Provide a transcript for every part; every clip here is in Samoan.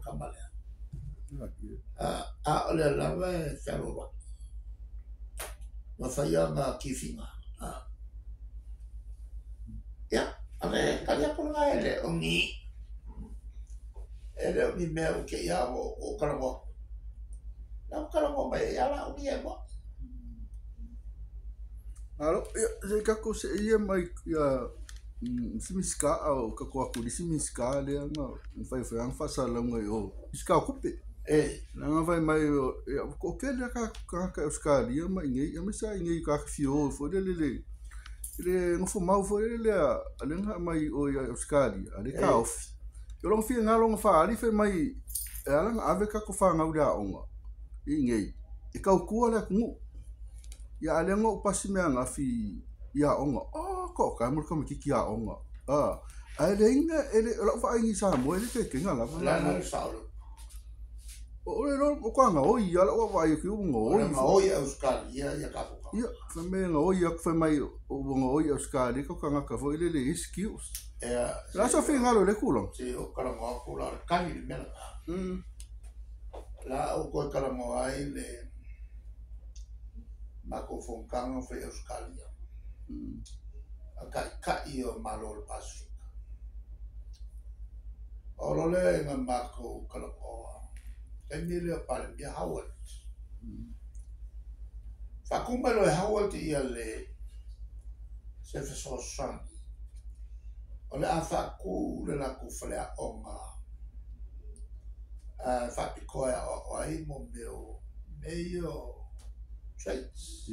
Kama lea. A o lea lava e fealoloai. Ma fai ana kifiga. Ia, o le tali atu lena e le o ni e le o ni mea ua te i a ua talanoa atu. La ua talanoa mai ai lava la umi e moa. Malo, ia, se i tatou see ia mai ia si Minisita o tatou atu i le isi Minisita lea na fai foi lana faasalalauga i o, Minisita o Tupe. Leaga fai mai ia ua toatele lava tagata i Ausetalia ma i inei, aemaise lava i inei i tagata fia o foi lele i le nofomau foi lele a lea na aumai i o i Ausetalia, a o lea e taofi. O lona finagalo na faaali fai mai e ala ona ave tatou fanau i le aoga i inei, e tautua le atunuu. Ia a o lea na ou pasi mai ananafi i aoga, oh toatai mo le tamaitiiti aoga. Ae leai ni, e le, o lau vaai i Samoa e le taitaiga lava. O le a le sao o le upu? O le iloa matua gaoi lava lau vaavaai atu ua gaoi. O le gaoi e Ausetalia ia tatou tagata. Ia, fai mai e gaoi atu, fai mai ua gaoi e Ausetalia tatou tagata foi lele e i ai skills. Ia, O le a sou finagalo i lea tulaga? Se i ou talanoa atu la, o le tali i le mea lena. O le a ou toe talanoa ai le matou fonotaga na fai i Ausetalia, a taitai o Malo o le Pasefika. Oo loa lea ina matou talanoa, taimi lea o Palemia Howard. Faatu mai loa e Howard ia le se fesoasoani o le a faatu le latou faleaoga faapitoa e aoao ai mo mea o mea ia o trades,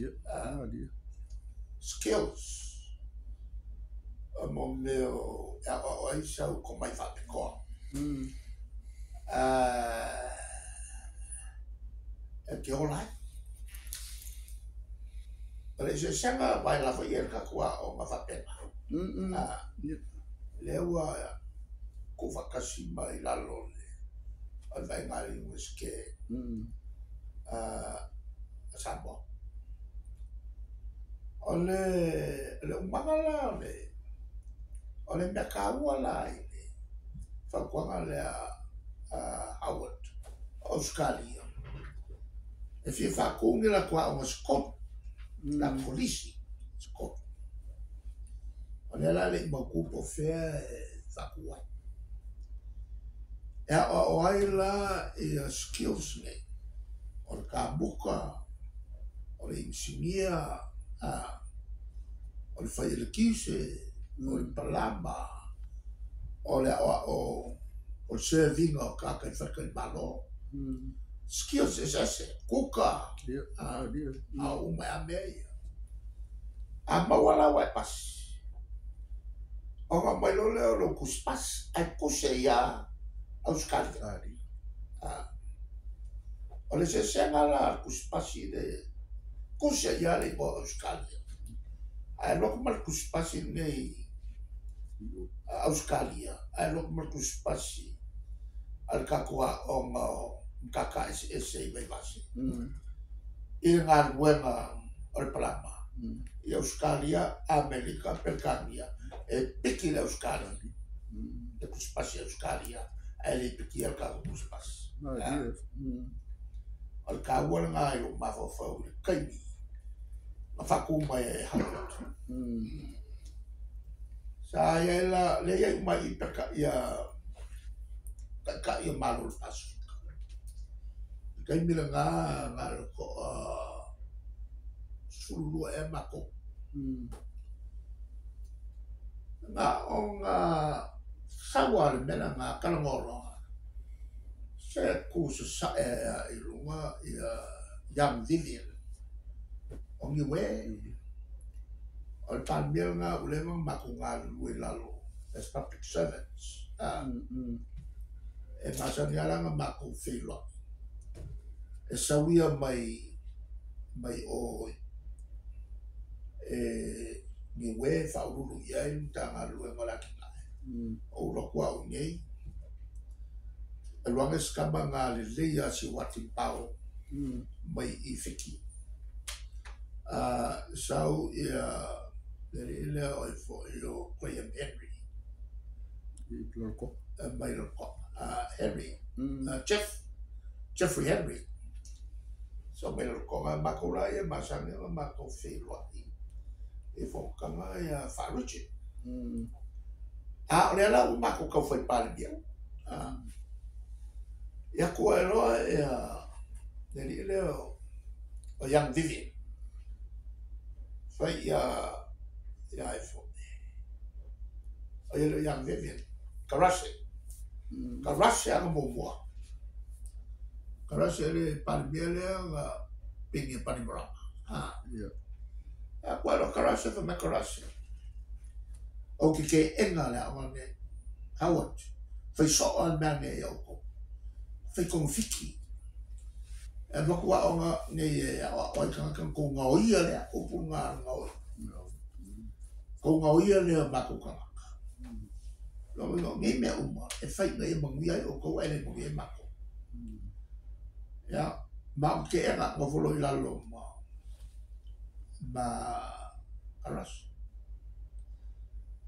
skills, mo mea o e aoao ai sau tomai faapitoa. E te ola ai. O le eseesega aua e lava ia i le tatou aoga faapena. Lea ua tuufaatasi mai i lalo o le vaaiga a le Iunivesite a Samoa. O le umaga la o le mea taua la i le fautuaga lea a Howard o Ausetalia, e fia faatu ni latou aoga se tolu, latou kolisi se tolu. O lea la e le i mautu po o fea e faatu ai. E aoao ai la ia skills nei, o le kamuta, o le inisinia, o le fai eletise, o le palama, o le aoao o le serve ina o tagata i faletalimalo. Skills eseese, kuka, a uma lava mea ia. A maua la ua e pasi, ona aumai loa lea o lou tusi pasi, ae tusi ai ia Ausetalia. O le eseesega la o le tusi pasi le tusi ai ia le igoa o Ausetalia, ae alu atu ma le tusi pasi lenei Ausetalia, ae alu atu ma le tusi pasi a le tatou aoga o Matata Eseese i Vaivase i le galuega o le palama i Ausetalia, Amerika, Peretania, e piki le Ausetalia, le tusi pasi Ausetalia, ae le pikia le tatou tusi pasi. O le taua lena i lou mafaufau i le taimi na faatu mai ai e Howard. Sa i ai la, lea i ai uma i i taitai o Malo o le Pasefika. I le taimi lena, na o le toa 12 ea matou. Na ona sau lava o le mea lena, talanoa loa, se tu sasae lava i luga ia Young Vivian o Niue. O le Palemia lena ua leva ona matou galulue i lalo as public servants. E masani lava la ona matou feiloai. E sau ia mai mai o e Niue e faauluulu i ai le Matagaluega o le Atinae. Ou alu atu au i inei, alu ane si tama na lelei lava si Watin Pao mai i Fiti. Sau ia le alii lea o ai foi o Graham Henry mai Loko, Henry. Jeffrey Henry. So mai le konga makou la ia masani ma makou feiloai i fonotaga ia faa-Richard. A o lea la ua makou taufai Palemia. Ia kua e loa ia le alii lea o Young Vivian. Fai ia ia ai foi. O ia le Young Vivian. Qarase. Qarase aga muamua. Qarase le Palemia lea na pigi e Panimarama. A kua lo Qarase fa me Qarase. O ke ke enga le aoga nei. Howard. Fai so'o a le mea nei ia outou. Fai kogafiti. E alu atu aoga nei e aoao ai tagata na tou gaoia lea, upu lena o le gaoi. Tou gaoia lea o matou tagata. Lona uiga o nei mea uma e fai ina ia manuia ai outou ae le manuia ai matou. Ia, ma o ke keʻena nofo loa i lalo ma Qarase.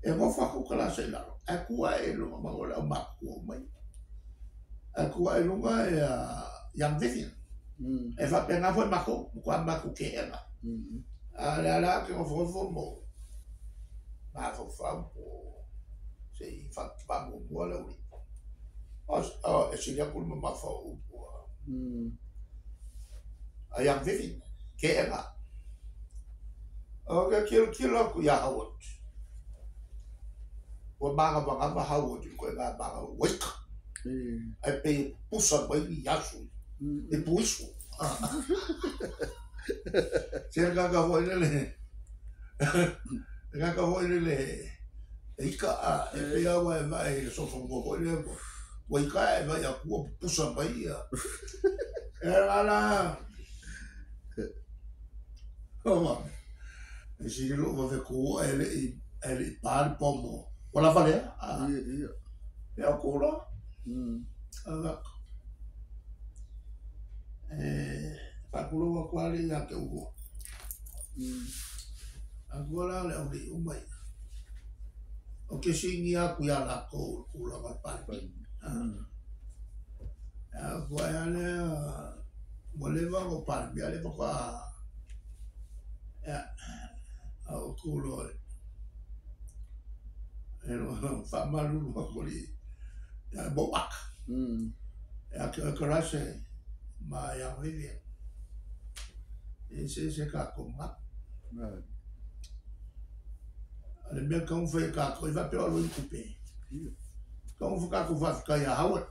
E nofo atu Qarase i lalo, ae tu ae i luga ma o le aumatutua uma ia. Ae tu ae i luga ia Young Vivian. E faapena foi matou, matua matou keʻena. A lea la ou te nofonofo ma ou mafaufau po se i faamuamua le aualii. O, e sili atu le mamafa o upu a Young Vivian, keʻena. O ke tilotilo atu iā Howard. Ua mānavanava Howard i le ituaiga manava ua ika. Ae pei e pusa mai ni asu i puisu. Se le tagata foi lele, le tagata foi lele e ika e pei lava ua e vaai i le solofanua foi lea ua ika ae vaai atu ua pupusa mai ia. E ala e sili lou vave tu ae le i pa le pomo. Ua lava lea. Ia o ku loa. E faatulou atu lava lea ia te oulua. Akua la le aulii uma ia. O ke sigia atu iā lakou i le tulaga o le Palemia. Akua ea lea ua leva ona ou Palemia lea faatoa ia a ou tu loa e faamalulu atu ia mou aka. Ia te oe Qarase ma Young Vivian. E eseese tatou manatu. O le mea tatau ona fai e tatou, e faapea o alu ai le tupe. Tatau ona tatou faafetai ia Howard.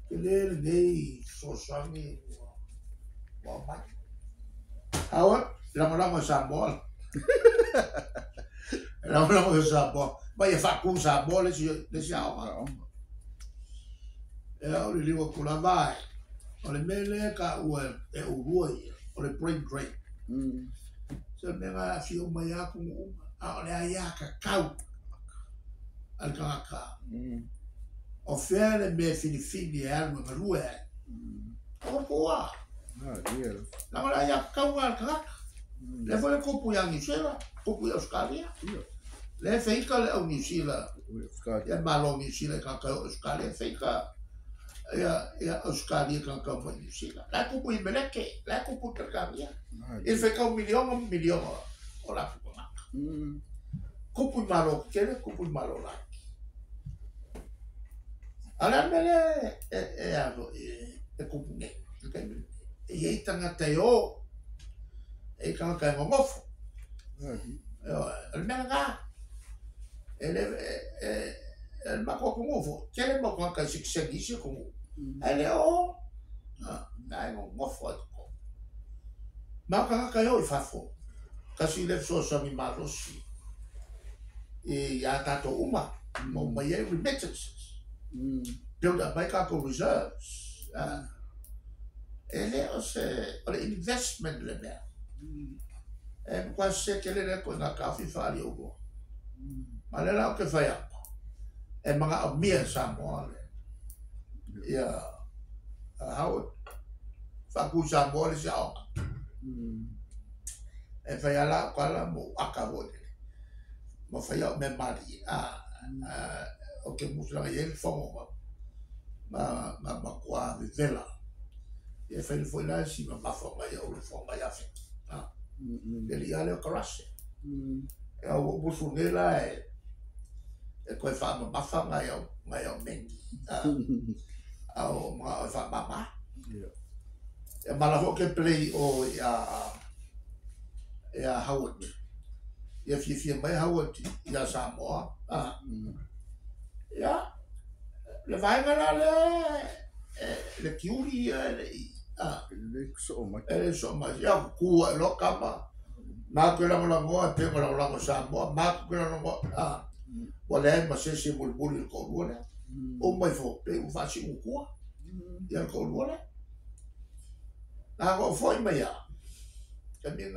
Tele lenei fesoasoani ua aumai. Howard, lagolago e Samoa. Lagolago e Samoa. Mai e faatu Samoa le isi aoga. Ia o le liliu atu lava ai. O le mea lea e taua e oulua ia, o le brain drain. Se mea na aafia uma ai lava atunuu uma, a o le aiatatau a le tagata. O fea le mea e filifili e alu e galue ai. O outou lava. Leaga o le aiatatau lena a le tagata. Lea foi le tupu ia Niu Sila, tupu i Ausetalia. Lea e feita le au Niu Sila, ia Malo Niu Sila i tagata e o i Ausetalia, e feita ia Ausetalia i tagata mai Niu Sila. La e tupu i Meleke, la e tupu i Peretania. I le faitau miliona ma miliona o latou tagata. Tupu i Malo tetele, tupu i Malo laiti. A o le a le mea lea e alu e tupu nei i le taimi lenei? E i ai tagata e o, e i ai tagata e nonofo. O le mea lena, e le e le matou atunuu foi, tele mau tagata e sitiseni i isi atunuu, ae le o, na e nonofo ai totonu. Ma o tagata e o i fafo, tasi lea fesoasoani malosi ia tatou uma, maua mai ai remittances, build up ai tatou reserves. E le o se, o le investment le mea. E matua sese tele lea ituaiga taofi faaali e oulua. Ma lea la ou te fai atu, e manaomia e Samoa le ia Howard faatu i Samoa le isi aoga. E fai lava la au tala ma ou aka foi lele, ma fai au mea malie. Ou te musalaga e i ai le fono Na matua vevela. Ia fai foi la si mamafa mai au le fonga ia feki. Le li ale o karase. E au musu nei la e koe whaamamafa ngai au mengi. Au mga o whaamama. E mala ho ke play o ia Howard. Ia fiafia mai Howard ia Samoa. Ia le vaega la le le kiuri ia le i. Le so mai. E so mai. Ia kua e lo kama. Ma ke langolangoa e pengo langolango Samoa. Ma ke langolangoa. Ua leai ma se isi e mulimuli i le toalua lea. O mai fo pe ua faasi'u tua ia le toalua lea. Na o fo'i mai a taimi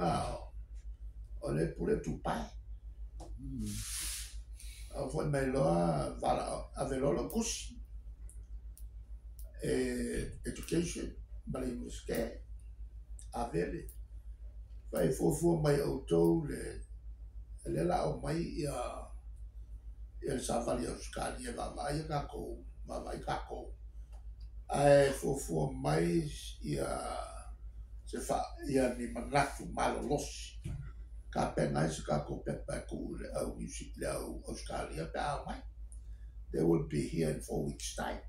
o le pule tupae. O fo'i mai loa vala ave loa lou tusi e education ma le Iunivesite ave le fai fuafua mai outou le lea la aumai ia le savali Ausetalia e vaavaai tatou vaavaai tatou ae fuafua mai ia se fa ia ni manatu malolosi tapena ai se tatou pepa e tuu i le au New le au Ausetalia pe a omai. They will be here in 4 weeks time.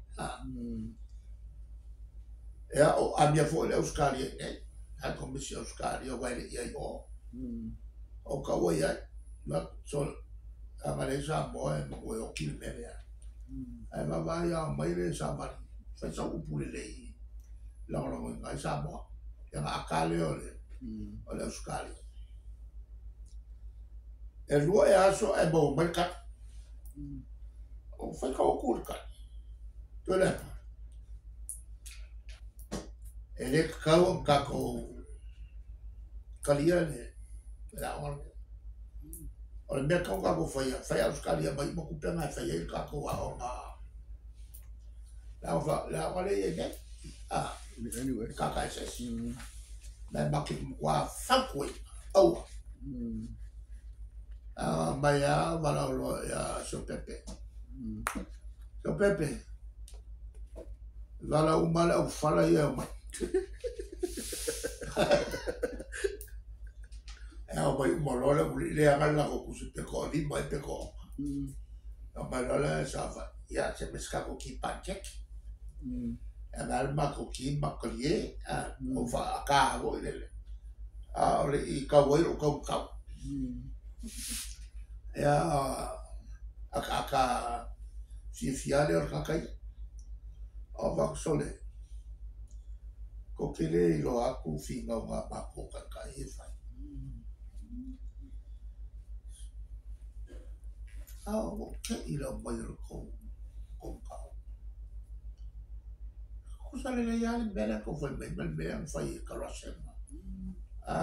Ia o amia foi le Ausetalia i nei. High Commission Ausetalia ua e le i ai o. O ka ua iai. So, a nga le Samoa e manu e oki le mea lea. Ae vaavaai a omai le savali. Fai sau upu lelei lagolagoina ai Samoa. Ia na aka lea o le Ausetalia. E lua e aso e maua mai le tali. O fai ka uku le tali. Toe le E le kakau o tatou talia le aoga lenei. O le mea tau tatou faia, fai Ausetalia mai uma tupe na e fai ai le tatou aoga. Le aoga lea i ai nei. Anyway. KKSS. Na e make matua fautuaina. Aua. Mai a walao loa ia Siopepe. Siopepe. Vala uma le au fala ia o mai. E au mai uma loa le uli le anga le lako kusi peko o lima e peko o. Au mai loa le safa. Ia se me se kako ki panchek. E mai le mako ki makalie. O wha aka ho i lele. A o le i kau ai o kau kau. Ia aka fiafia le o le kakai. O whakusole. Ko kele i loa aku whingau ngā mako kai e whai. A o ke i lau mai o le kou kau. Ko sa le lea le mea lea kou whai mai mai mea ang whai e karasenga. A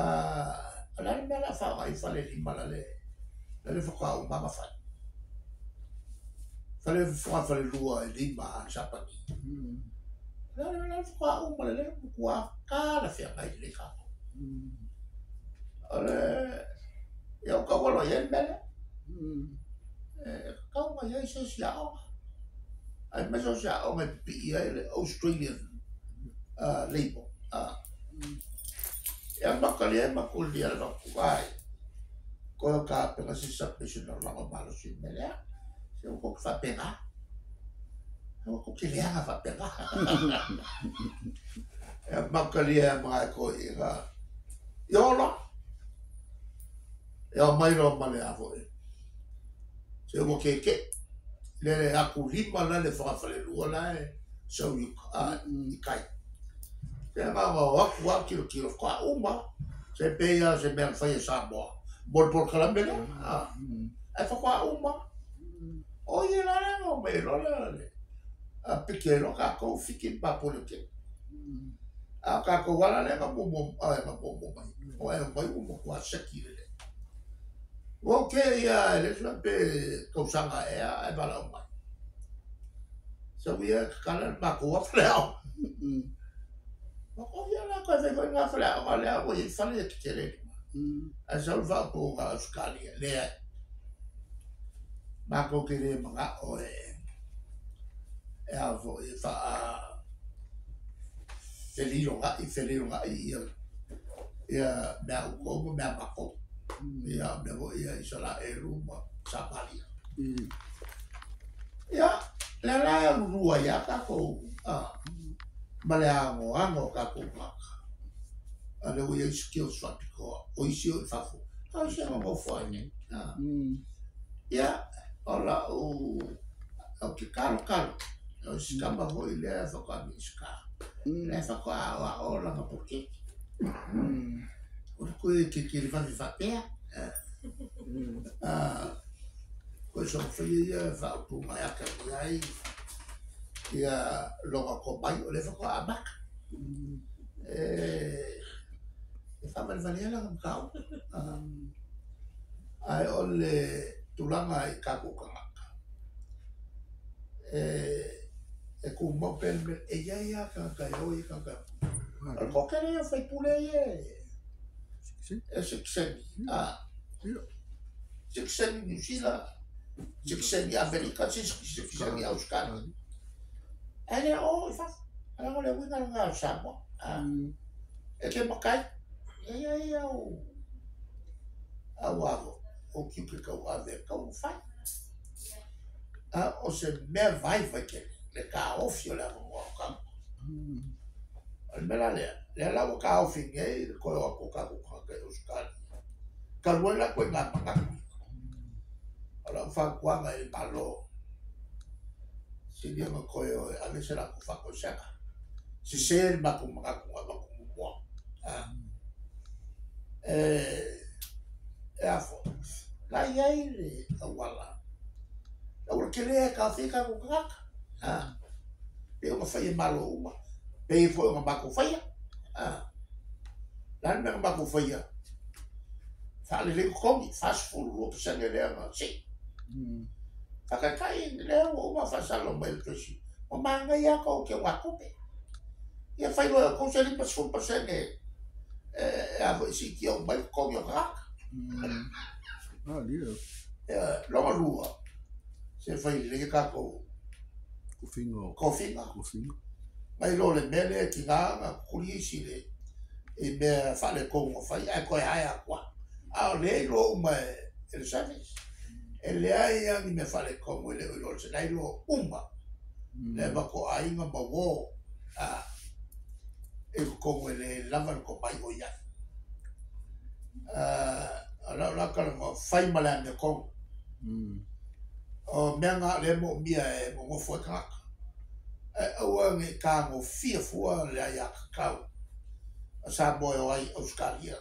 la le mea la whaonga i whale lima la le whakau mama whai. Whale whaka whale lua e lima a sapani. La le mea whakau ma le le mukua ka la whia ngai le kako. O le ia o kau aloa ia le mea lea. E kau ngai ai se si aoga. Ai mai se si aoga e pipii ai le Australian label. Ia makali ai makulia le whaku ai. Koe ka penga si submission o lango malosi me lea. Se o koki whapenga. O koki leanga whapenga. Ia makali ai mga e koe i ngā. Ia ola. Ia mai loa ma le a foe. Se ua keke. Le aku lima la le whakawhale lua la e sau i kai. Se ngā ngā aku a kilo kilo whaka uma. Se pēia se mea whai e Samoa. Mol pol kalame lea. E whaka uma. O ia la le ngā me loa le le. A pike loa kākou whiki papole ke. A kākou wala le ngā momo ai ngā momo mai. O e mai umo kua seki le. O ke ia e le sua pe kausanga ea e wala o mai. Sa uia kakala le mako a whale ao. Mako ia la koe whai ngā whale ao ngā lea o i whale e te lima. A sa ulu whaopo ngā Australia lea. Mako ke le mga o e E a foi e faa felilogai felilogai ia ia mea ukou ma mea makou. Ia mea foi ia Isaraelu ma Samaria. Ia, lea la e lulua ai lava tatou ma le anoano o tatou tagata. A o lea ua i ai skills faapitoa, o isi o i fafo, a o isi e nonofo lava i inei. Ia, o lau, ou te kalokalo, o si tama foi lea faatoa Minisita, lea faatoa aoao lana poloketi. O le toe tetele vave faapea. Koe somafaia ia faaupuga e ata i ai ia lona tomai o lea faatoa amata. E faavalevalea lana mataupu. Ae o le tulaga i tatou tagata, e tumau pea le mea, e i ai lava tagata e o i ai tagata. O le toatele ia o faipule ia e sitiseni, sitiseni Niu Sila, sitiseni Amerika, sitiseni Ausetalia. Ae le o i fafo, leaga o le uiga lena o Samoa. E te matai, e i ai au au avo, o tiute tauave e tatau ona fai. A o se mea vaivai tele le taofi o le avanoa o tagata. O le mea la lea, lea la ua taofi nei le toe o atu o tatou tagata i Ausetalia, talu ai la ituaiga manatu. O lau fautuaga i le Malo, sili ona toe o e ave se latou faatoesega. Sese le matou manatu na avatu muamua. E a foi, la e i ai le auala, le auala tele e taofi ai tatou tagata. Pei ona fai e Malo uma, pei foi ona matou faia. O le a le mea na matou faia? Faalelei totogi, 42% lea na sii. Faataitai lea ua uma faasalalau mai e le Treasury, ua manaia lava tou teugatupe. Ia fai loa e outou se 50% e a foi siitia uma ai totogi o tagata. Ia, lona lua, se fai lelei a tatou tofiga. Mai lo le mea lea e tiga ona tutuli isi i mea faaletonu ua fai ae toe ae atu lava. A o lea e iloa uma e le service. E leai lava ni mea faaletonu e le o iloa e le service. La e iloa uma le avatu o aiga ma uo i totonu e le lava le tomai o i ai. O lau la talanoa, fai ma le amiotonu. O mea na o lea e moomia e nonofo ai tagata. Ae aua ne i tagofia fua le aiatatau a Samoa e o ai i Ausetalia.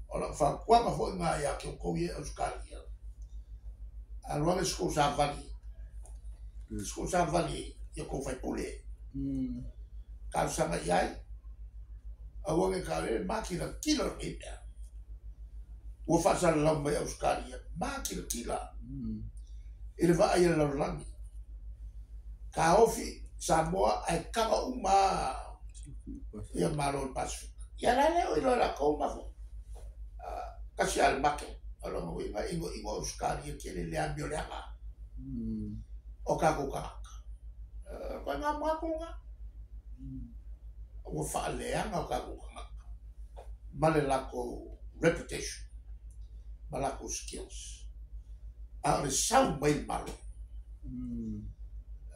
O lau fautuaga foi lena ia te outou ia i Ausetalia, alu ane se tou savali, se tou savali i o tou faipule, talosaga i ai, aua ne i taua, e matilatila lenei mea. Ua faasalalau mai Ausetalia, matilatila i le vaai a le lalolagi. Taofi Samoa ae taga uma ia Malo o le Pasefika. Ia la lea o iloa e latou ma fo. Kasi lava le market. O lona uiga inoino Ausetalia tele le amioleaga o tatou tagata. Koe ngā manatu lena. Ua faaleaga o tatou tagata ma le latou reputation ma latou skills. A o le sau mai le Malo,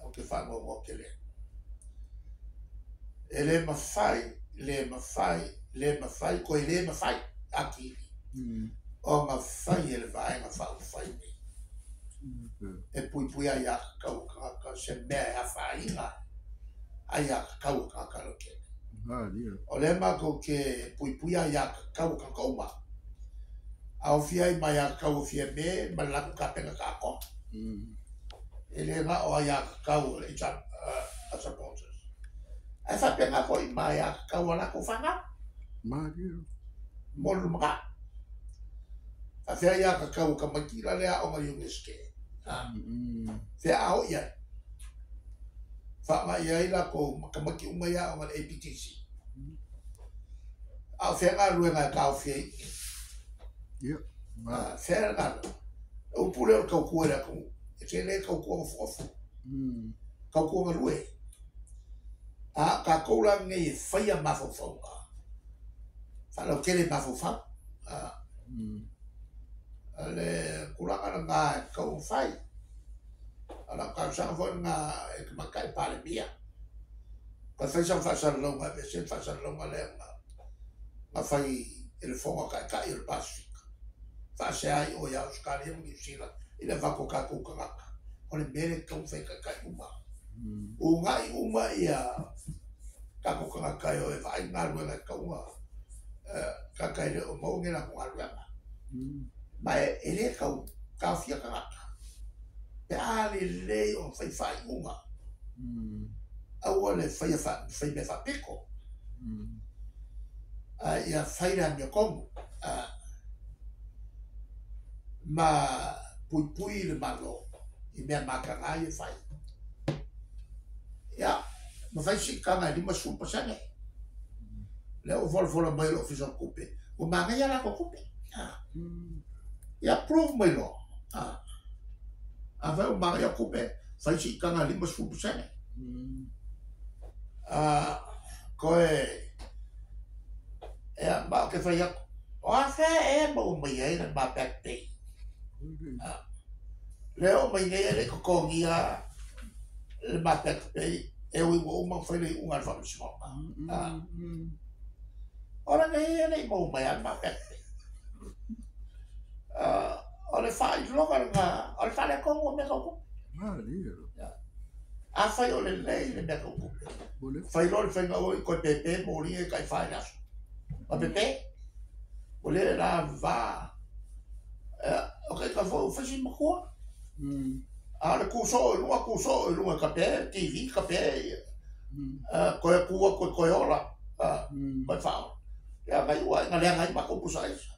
ou te faanoanoa tele ai. E le mafai, le mafai, le mafai, toe le mafai atili ona fai e le Vaega Faaupufai nei e puipuia aiatatau a tagata se mea e afaina aiatatau a tagata lautele. O lea matou te puipuia aiatatau a tagata uma, aofia ai ma aiatatau a Fiame ma le latou tapena atoa. E le na o aiatatau a le a supporters, ae faapena foi ma aiatatau a latou fanau mo le lumanai. Faafefea aiatatau a tamaiti la le aoga i Universite? Fea a o i ai? Faaaoga i ai latou ma tamaiti uma i aoga i le APTC. A o fea galuega e taofi ai i i? Fea le galuega? O upu lea o le tautua i le atunuu. E te le tautua nofonofo. Tautua galue. A o tatou la lenei e faia mafaufauga, faalautele mafaufau. O le tulaga lena e tatau ona fai. O lau talosaga foi lena i le Tamaitai Palemia, toe fai sau faasalalauga e aveese le faasalalauga lea na fai i le Fono a Taitai o le Pasefika, faasea ai o ia Ausetalia ma Niu Sila i le avatu o tatou tagata. O le mea lea e tatau ona fai e taitai uma. Uunai uma ia tatou tagata e o e vaai galuega e tatau ona tagata e le o maua ni latou galuega. Ma e le tau taofia tagata pe a lelei ona fai faaiuga. Aua le faia fai mea faapito. Ae ia fai le amiotonu ma puipui le Malo i mea mataga ia e fai. Ia, ma fai siitaga e 50%. Lea ua folafola mai e le Ofisa o Tupe, ua manaia latou tupe. Ia, prove mai loa. Afai ua manaia tupe, fai siitaga e 50%. Toe, ia, ma ou te fai atu, o afea ea e maua mai ai le ma back pay? Lea oo mai nei e le i totogia le ma back pay e ui ua uma ona fai le iuga a le Faamasinoga. O lenei e le i maua mai lava le ma back pay. O le faailoga lena, o le faaletonu o mea tau tupe. Afai o lelei le mea tau tupe, fai loa le faiga ua i toe pepe moli e tai fa i le aso. Ma pepe, ua le la va. O ke ka foi fai si matua. A o le kūsoo i luga, kūsoo i luga, ka pe TV, ka pe koe kua, koe koe ola, koe whaola. Ia ngai ua inga leaga ai matou pusa aisa.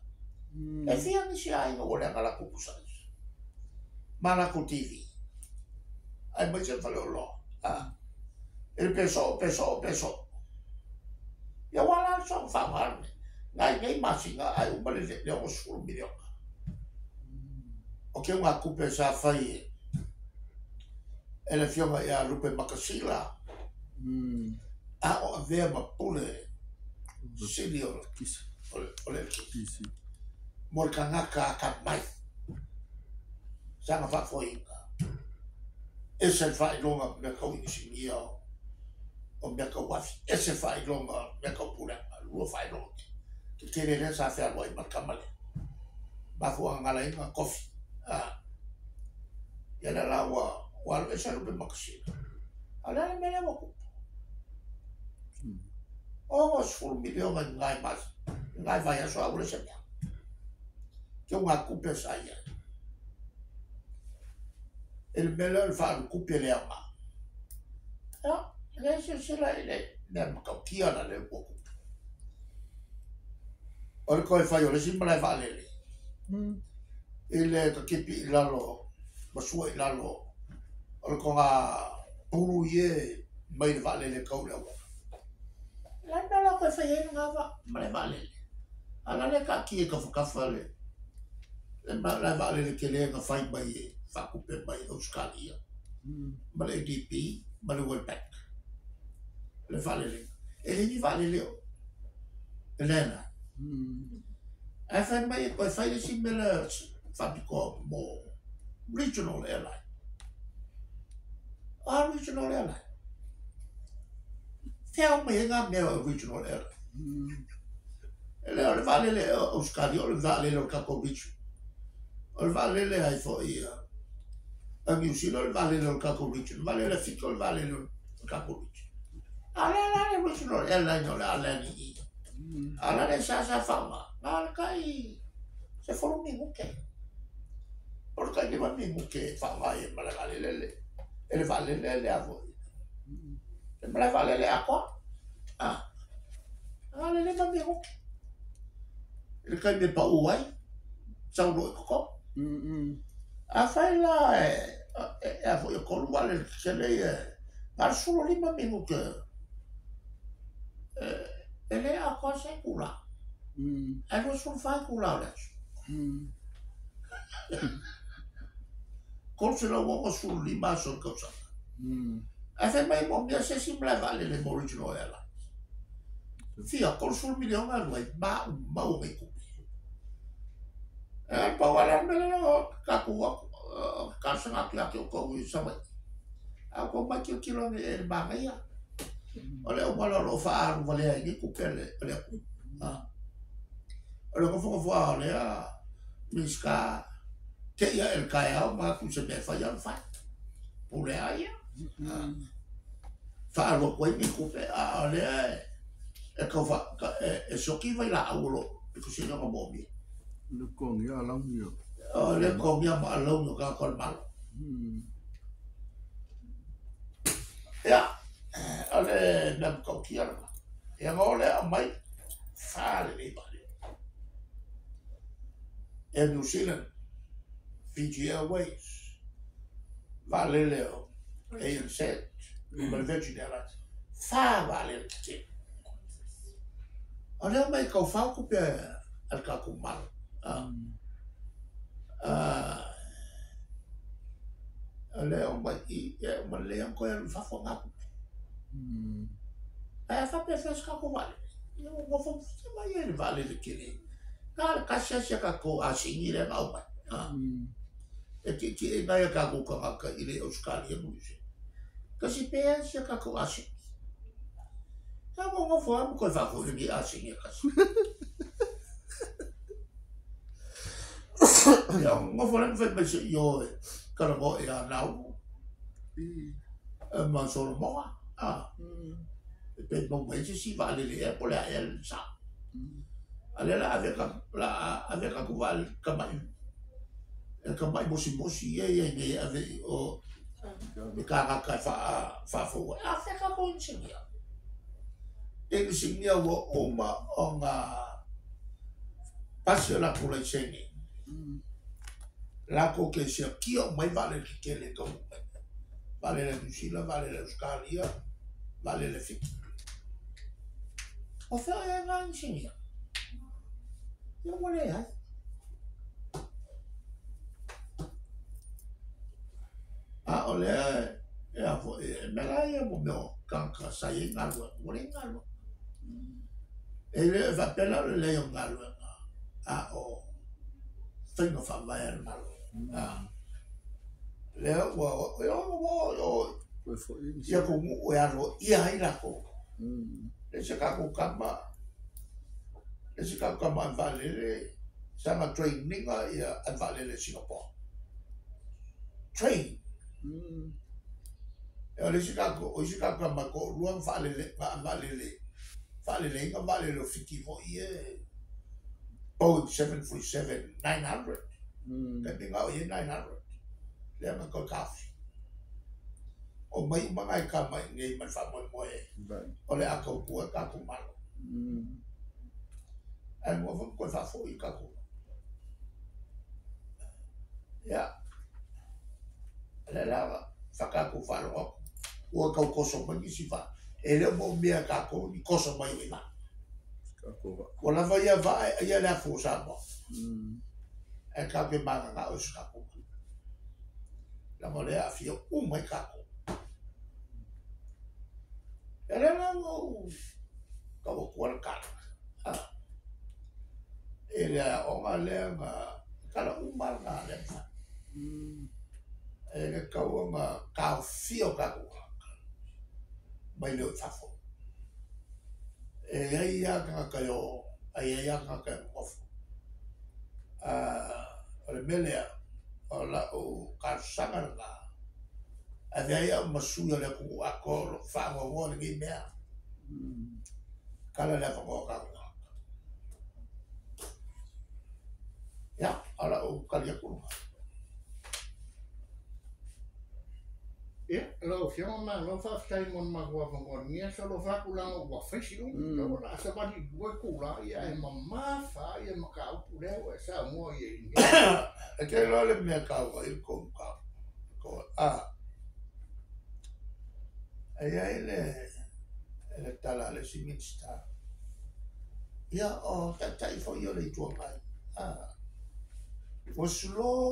E fia nisi aiga ua leaga latou pusa aisa ma latou TV. Aemaise le faleoloa. E le pe soo, pe soo, pe soo. Ia ua la le soona faaaoga lenei. Nai nei masina ae uma le 60 miliona. O ke unga tupe sa fai e le afioga ia Lupe Makasila, a o avea ma pule sili o le eletisi mo le tagata atamai sana faafoeina. Ese le faailoga o mea tau inisinia o mea tau afi, ese faailoga o mea tau pulega, lua faailoga tetele lea sa fealuai ma le tama lea. Mafuaaga na ala ai ona tofi. Ia lea la ua alu ese Lupe Makasina. A o le a le mea lea ua tupu? 60 miliona i ngai vaiaso a ua leai se mea. Ke unga tupe sa i ai. E le mea lea o le faalutupe le aoga. Ia, e le silasila i le mea matautia la lea ua tupu. O le toe fai o le isi malae vaalele i le tatipi i lalo, ma sua i lalo o le toga pulu ie mai le vaalele tau i le auala. Le mea la toe fai ai lena malae vaalele. A la le taatia i tafatafa le malae vaalele tele na fai mai e faatupe mai Australia ma le ADB ma le World Bank. Le vaalele. E le ni vaalele o e lena. Ae fai mai e toe fai le isi mea lea faapitoa mo regional airline. A regional airline. Fea o mai ai ngā mea o regional airline. E lea o le vaalele Australia, o le vaalele o le tatou region. O le vaalele ai foi a New Zealand, o le vaalele o le tatou region. O le vaalele Fiti, o le vaalele o le tatou region. A lea la le regional airline o le a lea ni i. A la le sa sa whaonga. Ngā le kai se folu minute. O le kai 5 minute whaonga i e malae vaalele le. E le vaalele le a foi. Le malae vaalele a koa. A le 5 minute. Le kai me pau ai. Sau loa i totonu. A fai la e a foi o tolu vaalele tetele ia 85 minute e le atoa se itula. Ae 24 itula o le aso. 365 aso o le tausaga. Ae fai mai e moomia se isi malae vaalele mo Regional Airlines. Fia $30 miliona alu ai maumau o nei tupe. E pau lava le mea lea o tatou talosaga atu ia te outou i Savaii. A outou omai tilotilo ane i le manaia. O le auala o lo o faaalu valea ai nei tupe a le atunuu. O le nofonofo lava o lea Minisita te i ae i le taeao ma atu i se mea e fai alu fai. Pule lava ia. Faaalu atu ai ni tupe, a o lea e tau e sioki vailaau o lo o pito sili ona moomia. Le totogia alauni o. O le totogia ma alauni o tagata o le Malo. Ia, o le mea matautia lena. Ia na o lea aumai, fa lelei vaalele. Air New Zealand, Fiji Airways, vaalele o ANZ, ma le Virgin Airlines, fa vaalele tetele. O lea omai e taufao tupe a le tatou Malo. O lea omai i, e uma lelei ona toe alu i fafo na tupe. Ae a faapea se tatou vaalele, ia ua nofo mai ai le vaalele tele. Na o le tasi lava si a tatou asini lea na aumai. E tietie nai a tatou tagata i le Ausetalia ma Niu Sila. Tasi pea si a tatou asini. Ia ua nofo lava ma toe faafoi lenei asini e tasi. Ia nofo lea ma fai mai se i o e talanoa ia Nauru ma Solomoa. E pe mau mai se isi vaalele ea po o le a ea le sao. A lea la ave ave tatou vaalele tamai e tamai mosimosi ia ia nei e ave i o i kānaka e faafou ai. A fea tatou inisinia? Inisinia ua uma ona pasi o latou laisene. Latou te siakia uma ai vaalele tetele e taunuu mai. Vaalele a Niu Sila, vaalele a Ausetalia, vaalele a Fiti. O fea e ngā inisinia? Ia ua leai. A o lea e a foi, e mea la ia mo mea o tagata sa i ai galuega, ua leai galuega. E le o faapea la o le leai o galuega, a o faiga faavae a le Malo. Lea ua o i atunuu e aloaia ai latou. Le isi tatou tama, le isi tatou tama ave vaalele, sana training ia ave vaalele i Singapore. Train. O le isi tatou, o isi tatou tama e toalua na faalele, na ave vaalele, faaleleina vaalele o Fiti foi e Boeing 737-900. Taimi na o i ai 900. Lea na toe taofi. O mai uma nai tama i nei ma le faamoemoe o le a tautua e tatou Malo. Ae mua foi toe faafoi i tatou. Ia, o lea la fa tatou faalogo atu, ua tau toso mai nisi vaa. E le o moomia e tatou ni toso mai o i vaa. Ua lava ia vaa e aia le afu o Samoa. Ae tatou te mananao i se tatou vaa. Leaga o lea e aafia uma ai tatou. E lea la ua ou tau atua le tala. E le aoga lea na tala uma lena lea na fai. E le tau ona taofia o tatou tagata mai le o i fafo. E i ai lava tagata e o, ae i ai lava tagata e nonofo. O le mea lea, o lau talosaga lena, ave ai au ma sui o le atunuu atoa o lo o faanoanoa lenei mea. Tala le avanoa o tatou tagata. Ia, o lau tali atu lena. Ia, lau Afioga, malo faafetai mo le matou avanoa i lenei aso. Alofa atu leaga ua fai si umi, ua o le a savali i lua itula, ae mamafa lava mataupu lea ua e saunoa i ai i lenei. E te iloa le mea e taua ai le tou mataupu. E i ai le tala a le isi Minisita, ia o Taitai foi o le Itu Agai, ua slow.